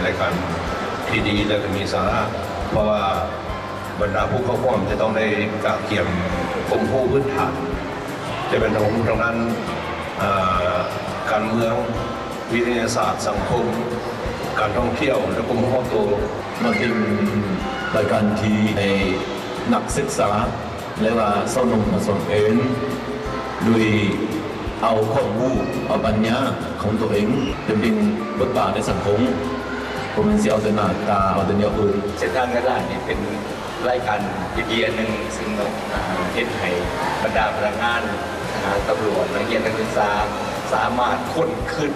ລາຍການທີ່ດີ ແລະ ກໍມີສາລະ ເພາະວ່າບັນດາຜູ້ເຂົ້າຮ່ວມຈະຕ້ອງໄດ້ກະກຽມຄວາມຮູ້ພື້ນຖານ ຈະເປັນຄວາມຮູ້ທາງດ້ານ ເອີ ການເມືອງ, ວິທະຍາສາດ, ສັງຄົມ, ການທ່ອງທ່ຽວ ແລະ ຄວາມຮູ້ຮອບໂຕ. ມັນເປັນລາຍການທີ່ໃຫ້ນັກສຶກສາ ແລະວ່າຊາວໜຸ່ມມາສອນເອງ ໂດຍເອົາຄວາມຮູ້ ເອົາປັນຍາຂອງຕົວເອງໄປເປັນບົດບາດໃນສັງຄົມ ບໍ່ແມ່ນຊິເອົາແຕ່ໜ້າຕາ ເອົາແຕ່ແນວອື່ນ. ເສັ້ນທາງເງິນລ້ານນີ້ເປັນລາຍການດີໆອັນໜຶ່ງ ຊຶ່ງ ເຮັດໃຫ້ບັນດາພະນັກງານ, ທະຫານ, ຕຳຫຼວດ, ນັກຮຽນ, ນັກສຶກສາ ສາມາດຄົ້ນຄຶດ